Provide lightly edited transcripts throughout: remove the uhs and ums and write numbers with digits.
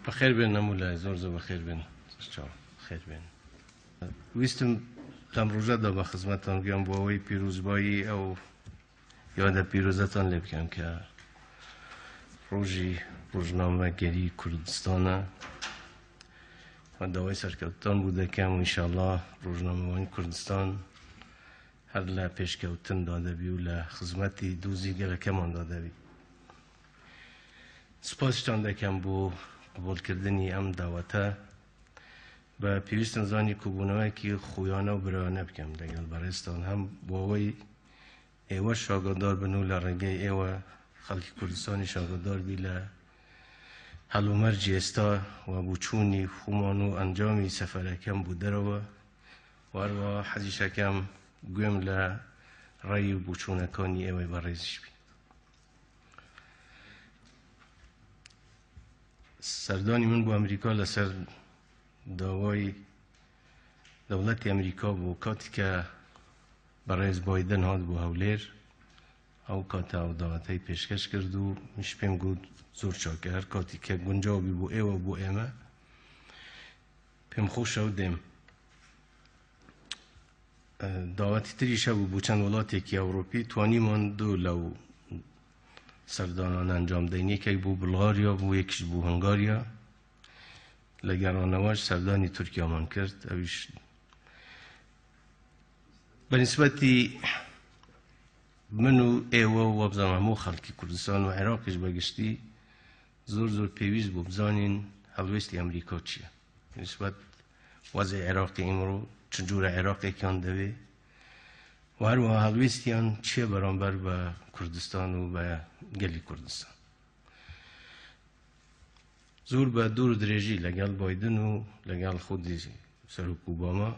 بەخێر بێن هەموو لای زۆر زۆر بەخێر بێن چاو خێر بێن. ویستم لەم ڕۆژەدا بە خزمەتتان بگەم بۆ ئەوەی پیرۆزبایی ئەو یادە پیرۆزەتان لێ بکەم کە ڕۆژی ڕۆژنامەگەری کوردستانە و داوای سەرکەوتتان بۆ دەکەم و ئینشاءاللە ڕۆژنامەوانی کوردستان هەر لە پێشکەوتندا دەبی و لە خزمەتی دۆزی گەلەکەماندا دەبی. سپاسیتان دەکەم بۆ قبوڵکردنی ئەم داوەتە. بە پێویستم زانی کۆبوونەوەیەکی خۆیانە و برایانە بکەم لەگەڵ بەڕێزتان، هەم بۆ ئەوەی ئێوە شاگردار بن و لە ڕێگەی ئێوە خەڵکی کوردستانی شاگردار بی لە هەلومەرجی ئێستا و بۆچوونی خۆمان و ئەنجامی سەفەرەکەم بۆ دەرەوە، و هەروەها حەزیشەکەم گوێم لە ڕێی و بۆچوونەکانی ئێوەی بەڕێزیش بی. سەردانی من بۆ ئەمریکا لەسەر داوای دەوڵەتی ئەمریکا بوو. کاتی کە بەڕێز بایدن هات بۆ هەولێر، ئەو کاتە ئەو داوەتەی پێشکەش کرد و منیش پێم گوت زۆر چاکە، هەر کاتی کە گونجاو بی بۆ ئێوە بۆ ئێمە پێم خۆشە و دێم. داوەتی تریش هەبوو بۆ چەند وڵاتێکی ئەوروپی، توانیمان دوو لەو سەردانانە ئەنجام دەین، یەکێک بوو بولغاریا بوو، یەکیش بوو هەنگاریا. لە گەڕانەوەش سەردانی تورکیامان کرد، ئەویش بە نسبەتی من و ئێوە و وابزانم هەموو خەڵکی کوردستان و عێراقیش بەگشتی زۆر زۆر پێویست بوو بزانین هەڵوێستی ئەمریکا چییە نسبەت وەزعی عێراقی ئیمڕۆ، چ جۆرە عێراقێکیان دەوێ و هەروەها هەڵوێستیان چییە بەرامبەر بە کوردستان و بە گەلی کوردستان. زۆر بە دوور و درێژی لەگەڵ بایدن و لەگەڵ خودی سەرۆک ئۆباما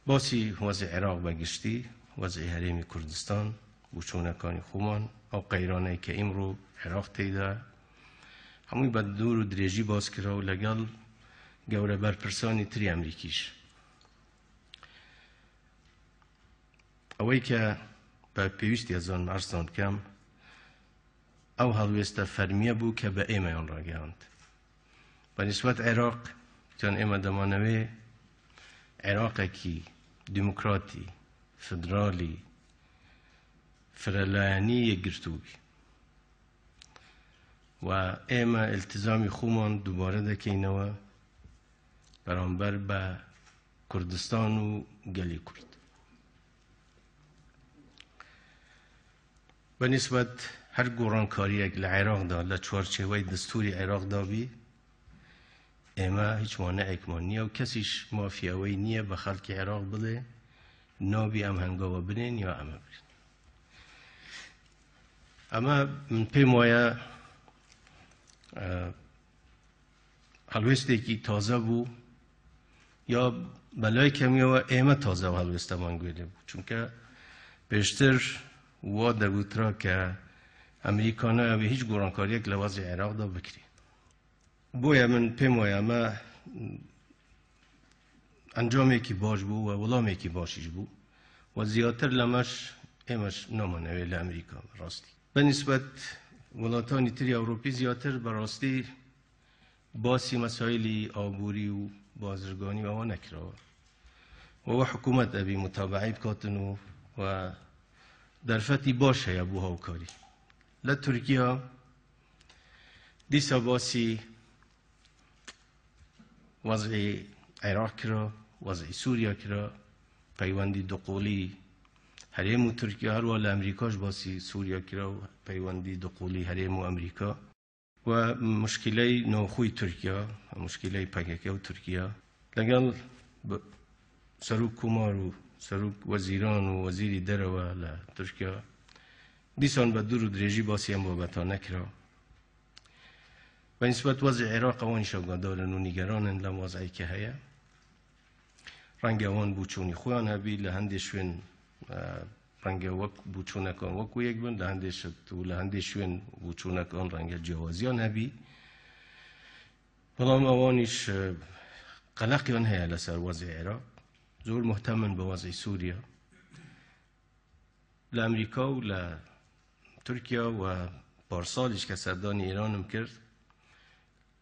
باسی وەزعی عێراق بە گشتی، وەزعی هەرێمی کوردستان، بۆچوونەکانی خۆمان، ئەو قەیرانەی کە ئیمڕۆ عێراق تێیدا، هەمووی بە دوور و درێژی باس کرا و لەگەڵ گەورە بەرپرسانی تری ئەمریکیش. ئەوەی کە بە پێویستی ئەزانم عەرزتان بکەم ئەو هەڵوێستە فەرمیە بوو کە بە ئێمەیان ڕاگەیاند بە نسبەت عێراق، چۆن ئێمە دەمانەوێ عێراقێکی دیموکراتی فدرالی فرەلایەنی یەکگرتوو بی و ئێمە التزامی خۆمان دووبارە دەکەینەوە بەرامبەر بە کوردستان و گەلی کورد. بە نیسبەت هەر گۆڕانکارییەک لە عێراقدا لە چوارچێوەی دەستوری عێراقدا بی، ئێمە هیچ مانعێکمان نییە و کەسیش مافی ئەوەی نییە بە خەڵکی عێراق بڵێ نابی ئەم هەنگاوە بنێن یا ئەمە بکەن. ئەمە من پێم وایە هەڵوێستێکی تازە بوو، یا بەلای کەمیەوە ئێمە تازە و هەڵوێستەمان گوێ لێ بوو، چونکە پێشتر وا دەگوترا کە ئەمریکا نایەوێ هیچ گۆڕانکاریەک لە وەزعی عێراقدا بکرێ. بۆیە من پێم وایە ئەمە ئەنجامێکی باش بوو و وەڵامێکی باشیش بوو و زیاتر لەمەش ئێمەش نامانەوێت لە ئەمریکا ڕاستی. بە نیسبەت وڵاتانی تری ئەوروپی زیاتر بەڕاستی باسی مەسایلی ئابووری و بازرگانی و ئەوە نەکراوە و وە حکوومەت ئەبی متابعەی بکاتن و و دەرفەتی باش هەیە بۆ هاوکاری. لە تورکیا دیسا باسی وەزعی عێراق کرا، وەزعی سووریا کرا، پەیوەندی دوقۆڵی هەرێم و تورکیا، هەروە لە ئەمریکاش باسی سووریا کرا و پەیوەندی دوقۆڵی هەرێم و ئەمریکا و مشکلەی ناوخۆی تورکیا، مشکلەی پەکەکە و تورکیا. لەگەڵ سەرۆک کۆمار و سەرۆک وەزیران و وەزیری دەرەوە لە تورکیا دیسان بە دوور و درێژی باسی ئەم بابەتانە کرا. بە نیسبەت وەزعی عێراق ئەوانیش ئاگادارن و نیگەرانن لەم وەزعەی کە هەیە. ڕەنگە ئەوان بووچوونی خۆیان هەبی لە هەندێک شوێن، ڕەنگە وەک بووچوونەکان وەکو یەک بن لە هەندێک شت و لە هەندێک شوێن بووچوونەکان ڕەنگە جیاوازیان هەبی، بەڵام ئەوانیش قەلەقیان هەیە لەسەر وەزعی عێراق، زۆر مهتەمن بە وەزعی سووریا. لە ئەمریکا و لە تورکیا و پارساڵیش کە سەردانی ئێرانم کرد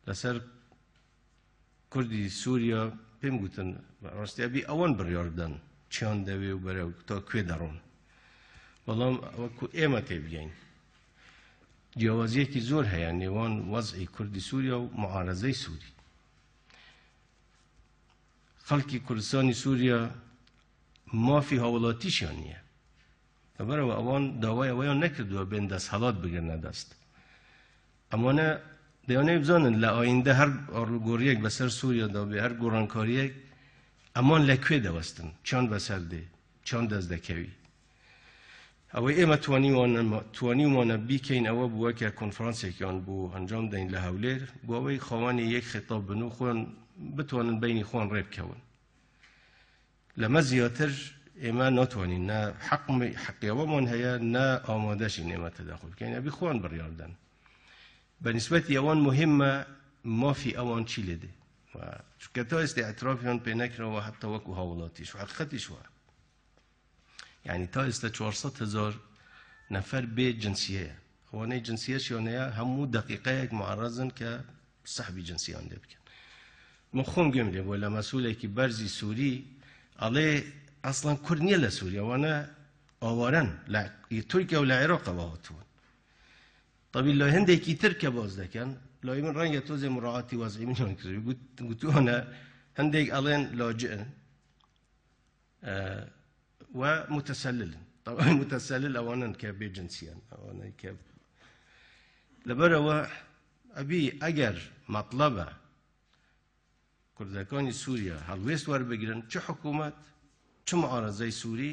لەسەر کوردی سووریا پێم گوتن ڕاستی ئەبی ئەوەن بڕیار بدەن چیان دەوێ و بەرەو تا کوێ دەڕۆن. بەڵام وەکو ئێمە تێبگەین جیاوازیەکی زۆر هەیە نێوان وەزعی کوردی سووریا و معارەزەی سووری. خەڵکی کوردستانی سووریا مافی هاوڵاتیشیان نییە. لەبەرەوە ئەوان داوای ئەوەیان نەکردووە بێن دەستهەڵات بگرنە دەست. ئەمانە دەیانەوێت بزانن لە ئایندە هەر ئاڵوگۆڕیەک بەسەر سووریادا بێ، هەر گۆڕانکاریەک ئەمان لە کوێ دەوەستن، چیان بەسەر دێ، چیان دەست دەکەوی. ئەوەی ئێمە توانیومانە بیکەین ئەوە بووە کە کۆنفرانسێکیان بۆ ئەنجام دەین لە هەولێر بۆ ئەوەی خاوەنی یەک خێتاب بن و خۆیان بتوانن بینی خۆیان ڕێ بکەون. لەمە زیاتر ئێمە ناتوانین، نە حەقیەوەمان هەیە نە ئامادەشین ئێمە تەداخل بکەین، ئەبی خۆیان بڕیاردەن. بە نسبەتی ئەوان مهمە مافی ئەوان چی لێ دێ، چونکە تا ئێستا اعترافیان پێ نەکراوە حتی وەکو هاوڵاتیش و حەقیقەتیش وایە. یعنی تا ئێستا 400,000 نەفەر بێ جنسیەیە، ئەوانەی جنسیەشیان هەیە هەموو دقیقەیەک معرەزن کە سەحبی جنسیان لێ بکەن. من خۆم گوێم لێ بووە لە مەسئولێکی بەرزی سووری ئەڵێ ئەسڵەن کورد نییە لە سووریا، ئەوانە ئاوارەن لە تورکیا و لە عێراقەوە هاتوون. طبی لە هەندێکی تر کە باز دەکەن لای من ڕەنگە تۆزێ مراعاتی وەزعی منیان کرد، گوتوانە هەندێک ئەڵێن لاجئن و متسللن. طبعا متسلل ئەوانن کە بێ جنسیان، ئەوانەی کە لەبەرەوە ئەبی ئەگەر مەطلبە کوردەکانی سووریا هەڵوێست وەربگرن، چ حکوومەت چ معارەزەی سووری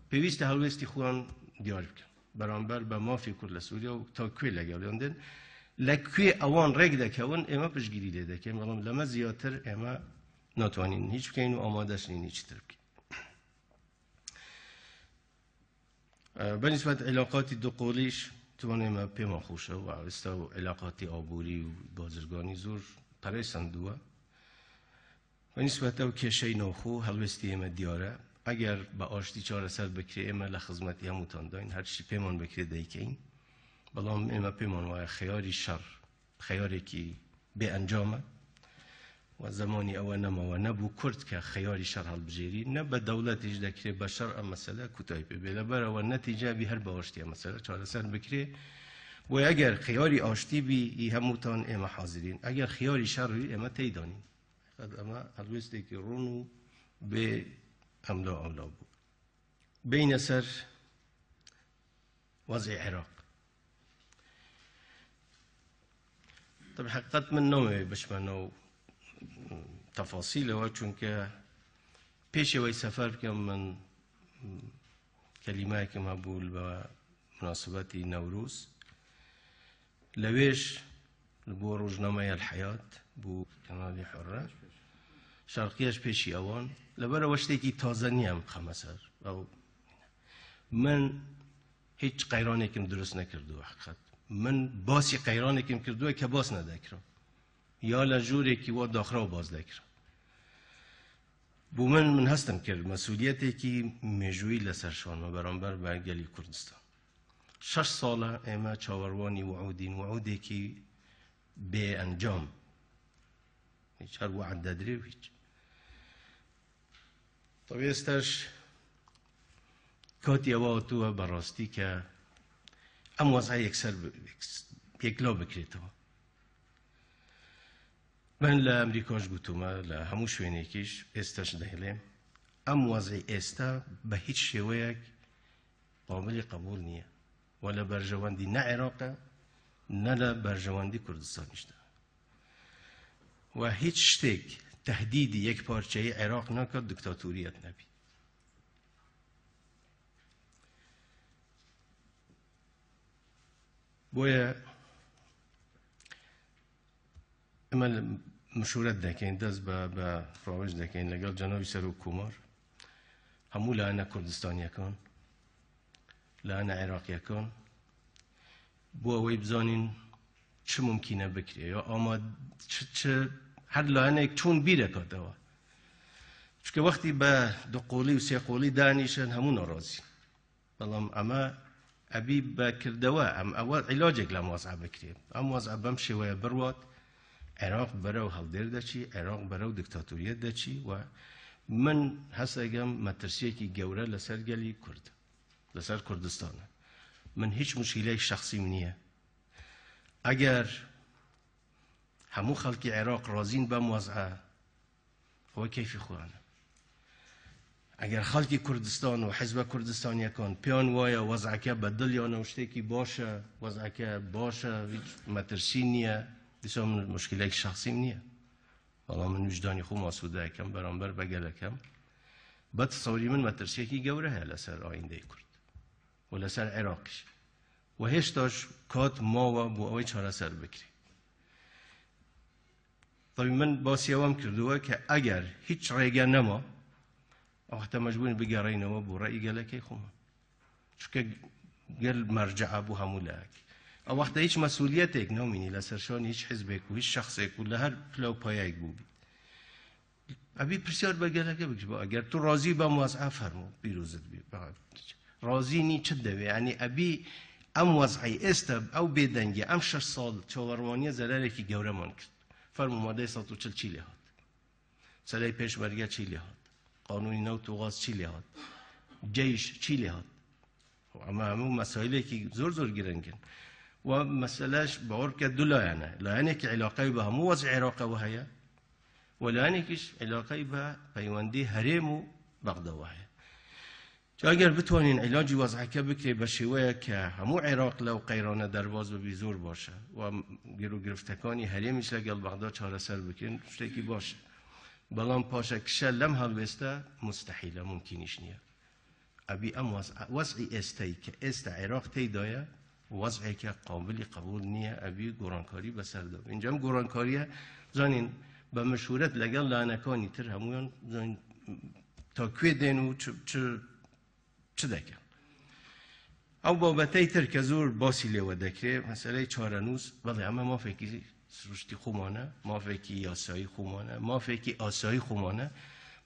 پێویستە هەڵوێستی خۆیان دیار بکەن بەرامبەر بە مافی کورد لە سووریا و تا کوێ لەگەڵیان دێن، لە کوێ ئەوان ڕێک دەکەون ئێمە پشتگیری لێ دەکەین. بەڵام لەمە زیاتر ئێمە ناتوانین هیچ بکەین و ئامادەش نین هیچ تر بکەین. بەنسبەت عیلاقاتی دوقۆلیش توان ئێمە پێمان خۆشە و ئێستا و عیلاقاتی ئابووری و بازرگانی زۆر پەرەی سەندووە. بەنسبەت ئەو کێشەی ناوخۆ هەڵوێستی ئێمە دیارە، ئەگەر بە ئاشتی چارەسەر بکرێ ئێمە لە خزمەتی هەمووتانداین، هەرچی پێمان بکرێ دەیکەین. بەڵام ئێمە پێمان وایە خەیاری شەڕ خەیارێکی بێ ئەنجامە و زمانی ئەوە نەمەوە نەبوو کورد کە خەیاری شەڕ هەڵبژێری، نە بە دەوڵەتیش دەکرێت بە شەڕ ئەم مەسەلە کوتای پێ بێ. لەبەرەوە نەتیجابی هەر بە ئاشتی ئەم مەسەلە چارەسەر بکرێ. بۆیە ئەگەر خیاری ئاشتی بی ئی هەمووتان ئێمە حاضرین، ئەگەر خیاری شەڕ بی ئێمە تێیدانین. حقیقەت ئەمە هەڵوێستێکی ڕوون و بێ ئەملا ئەولا بوو. بینە سەر وەزعی عێراق. طب حقیقت من نامەوێت بچمە ناو تەفاسیلەوە، چونکە پێشەوەی سەفەر بکەم من کەلیمایەکم هەبوو بە مناسبەتی نەوروز، لەوێش بۆ ڕۆژنامەی الحیات بۆ کەناڵی حڕە شەرقیەش پێشی ئەوان، لەبەرەوە شتێکی تازە نییە بخەمە سەر. ئەو من هیچ قەیرانێکم دروست نەکردووە، حقیقت من باسی قەیرانێکم کردووە کە باس نەدەکرا یا لە ژوورێکی وا داخراو باس دەکرا. بۆ من هەستم کرد مەسئولیەتێکی مێژوویی لەسەر شانمە بەرامبەر بە گەلی کوردستان. 6 ساڵە ئێمە چاوەڕوانی وعودین، وعودێکی بێ ئەنجام، هیچ هەر وعد دەدرێ و هیچ. طب ئێستاش کاتی ئەوە هاتووە بەڕاستی کە ئەم وەزعە یەکسەر یەکلا بکرێتەوە. من لە ئەمریکاش گوتومە، لە هەموو شوێنێکیش ئێستاش دەهێڵێم، ئەم وەزعی ئێستا بە هیچ شێوەیەک قابلی قبول نییە و لە بەرژەوەندی نە عێراقە نە لە بەرژەوەندی کوردستانیشدا، و هیچ شتێک تهدیدی یەک پارچەی عێراق ناکات دکتاتۆریەت نەبی. بۆیە ئێمە مشورەت دەکەین، دەست بە ڕاوێژ دەکەین لەگەڵ جەنابی سەرۆک کۆمار، هەموو لایەنە کوردستانیەکان، لایەنە عێراقیەکان، بۆ ئەوەی بزانین چ ممکنە بکرێ یا ئاماد چ هەر لایەنێک چۆن بیرەکاتەوە. چونکە وەختی بە دوو قۆڵی و سێ قۆڵی دانیشن هەموو ناڕازی، بەڵام ئەمە ئەبی بەکردەوە ئەم ئەوە عیلاجێک لەم وەزعە بکرێ. ئەم وەزعە بەم شێوەیە بڕوات. عێراق بەرەو هەڵدێر دەچی، عێراق بەرەو دکتاتۆریەت دەچی و من هەستەکەم مەترسیەکی گەورە لەسەر گەلی کورد، لەسەر کوردستانە. من هیچ مشکلەی شخصیم نییە. ئەگەر هەموو خەڵکی عێراق ڕازین بەم وەزعە، ئەوە کەیفی خۆیانە. ئەگەر خەڵکی کوردستان و حزبە کوردستانیەکان پێیان وایە وەزعەکە بە دڵیانە و شتێکی باشە، وەزعەکە باشە، هیچ مەترسی نییە، دیسان من مشکلێکی شخصیم نییە، بەڵام من ویژدانی خۆم ئاسوودە ئەکەم بەرامبەر بە گەلەکەم. بە تەسەوری من مەترسیەکی گەورە هەیە لەسەر ئایندەی کورد و لەسەر عێراقیش و هێشتاش کات ماوە بۆ ئەوەی چارەسەر بکرێت. طبی من باسی ئەوەم کردووە کە ئەگەر هیچ ڕێگە نەما ئەو وەختە مەجبوورین بگەڕێینەوە بۆ ڕێی گەلەکەی خۆمان، چونکە گەل مەرجەعە بۆ هەموو لایەک. ئەو وەختە هیچ مەسئولیەتێک نامینی لەسەر شانی هیچ حزبێک و هیچ شخصێک و لە هەر پلە و پایەک بووبی. ئەبی پرسیار بە گەلەکە بکەی، بۆ ئەگەر تو ڕازی بەم وەزعە فەرموو پیرۆزت بی، ڕازی نی چت دەوێ؟ یعنی ئەبی ئەم وەزعەی ئێستا ئەو بێدەنگی ئەم 6 ساڵ چاوەڕوانیە زەرارێکی گەورەمان کرد. فەرموو مادەی 140 چی لێ هات؟ سەرای پێشمەرگە چی لێ هات؟ قانونی نەوت و غاز چی لێ هات؟ جەیش چی لێ هات؟ ئەمە هەموو مەسایلێکی زۆر زۆر گرنگن و مەسەلەش باوەڕ بکە دوو لایەنە، لایەنێکی عیلاقەی بە هەموو وەزعی عێراقەوە هەیە و لایەنێکیش عیلاقەی بە پەیوەندی هەرێم و بەغداوە هەیە. جا ئەگەر بتوانین عیلاجی وەزعەکە بکرێت بە شێوەیە کە هەموو عێراق لەو قەیرانە دەرباز ببی زۆر باشە و گیر و گرفتەکانی هەرێمیش لەگەڵ بەغدا چارەسەر بکرێن شتێکی باشە، بەڵام پاشەکشە لەم هەڵوێستە مستحیلە، ممکنیش نییە. ئەبی ئەم وەزعی ئێستای کە ئێستا عێراق تێیدایە وەزعێکە قابلی قبول نییە، ئەبی گۆڕانکاری بەسەردا. اینجا ئەم گۆڕانکاریە زانین بە مشورەت لەگەڵ لایەنەکانی تر هەمویان زانین تا کوێ دێن و چ دەکەن. ئەو بابەتەی تر کە زۆر باسی لێوە دەکرێت مەسەلەی چارەنووس، بەڵێ ئەمە مافێکی سروشتی خۆمانە، مافێکی یاسایی خۆمانە، مافێکی ئاسایی خۆمانە،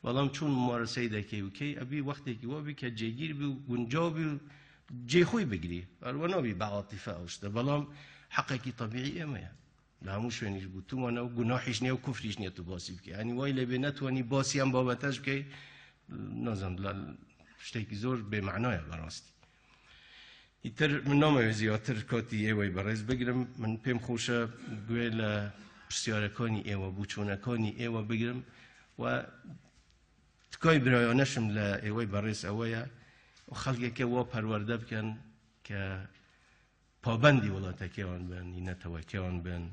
بەڵام چۆن ممارەسەی دەکەی و کەی ئەبی وەختێکی وابی کە جێگیر بی و گونجاو بی و جێ خۆی بگری، هەروە نابی بە عاتیفە ئەو شتە، بەڵام حەقێکی طبیعی ئێمەیە لە هەموو شوێنیش گوتومانە و گوناحیش نییە و کوفریش نییە تو باسی بکەی. یعنی وای لێبێ نەتوانی باسی ئەم بابەتەش بکەی، نازانم شتێکی زۆر بێمەعنایە بەڕاستی. ئیتر من نامەوێت زیاتر کاتی ئێوەی بەڕێز بگرم، من پێم خۆشە گوێ لە پرسیارەکانی ئێوە، بوچۆنەکانی ئێوە بگرم و تکای برایانەشم لە ئێوەی بەڕێز ئەوەیە خەڵکێکە وا پەروەردە بکەن کە پابەندی وڵاتەکەیان بن، نەتەوەکەیان بن،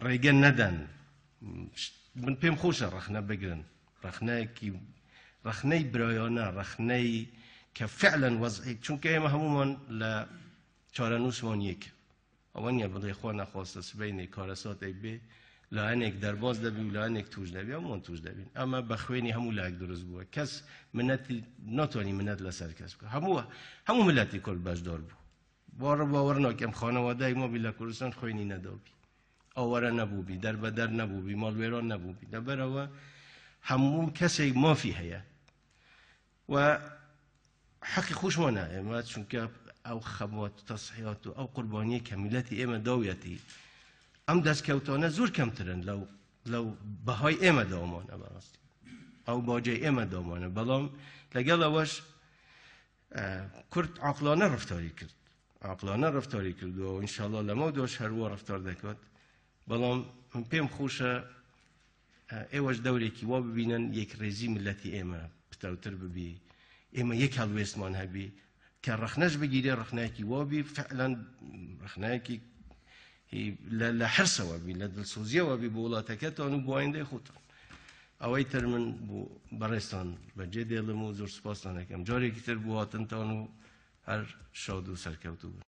ڕێگە نەدەن. من پێم خۆشە ڕەخنە بگرن، ڕەخنەی برایانە، ڕەخنەی کە فعلا وەزعی، چونکە ئێمە هەمومان لە چارەنووسمان یەک. ئەوە نییە بڵێ خوا نەخواستە سبەینێ کارەساتێک بێ لایەنێک دەرباز دەبی و لایەنێک توش دەبی، هەمووان توش دەبین. ئەمە بە خوێنی هەموو لایەک دروست بووە، کەس منەتی ناتوانانی منەت لەسەر کەس بکە. هەموو ملەتی کورد بەشدار بوو. باوەڕ باوەڕ ناکەم خانەوادەی ما بی لە کوردستان خوێنی نەدابی، ئاوارە نەبووبی، دەربەدەر نەبووبی، ماڵوێران نەبووبی. لەبەرەوە هەموو کەسێک مافی هەیە و حەقی خۆشمانە ئێمە، چونکە ئەو خەبات و تەسحیات و ئەو قوربانیە کە میلەتی ئێمە داویەتی ئەم دەستکەوتانە زۆر کەمترن لەو بەهای ئێمە داومانە، بەڕاستی ئەو باجەی ئێمە داومانە. بەڵام لەگەڵ ئەوەش کورد عاقلانە ڕفتاری کرد، عاقلانە ڕفتاری کردووە و ئینشاءڵڵا لەمە دۆش هەروە ڕفتار دەکات. بەڵام من پێم خۆشە ئێوەش دەورێکی وا ببینن یەکڕێزی ملەتی ئێمە پتەوتر ببی، ئێمە یەک هەڵوێستمان هەبی کە ڕەخنەش بگیرێ ڕەخنایەکی وابی فعلا ڕەخنایەکی لە حرسەوە بی، لە دڵسۆزیەوە بی بۆ وڵاتەکەتان و بۆ ئایندەی خۆتان. ئەوەی تر من بۆ بەڕێزتان بەجێ دێڵم و زۆر سوپاستان دەکەم. جارێکی تر بۆ هاتنتان و هەر شاد و سەرکەوتوو بن.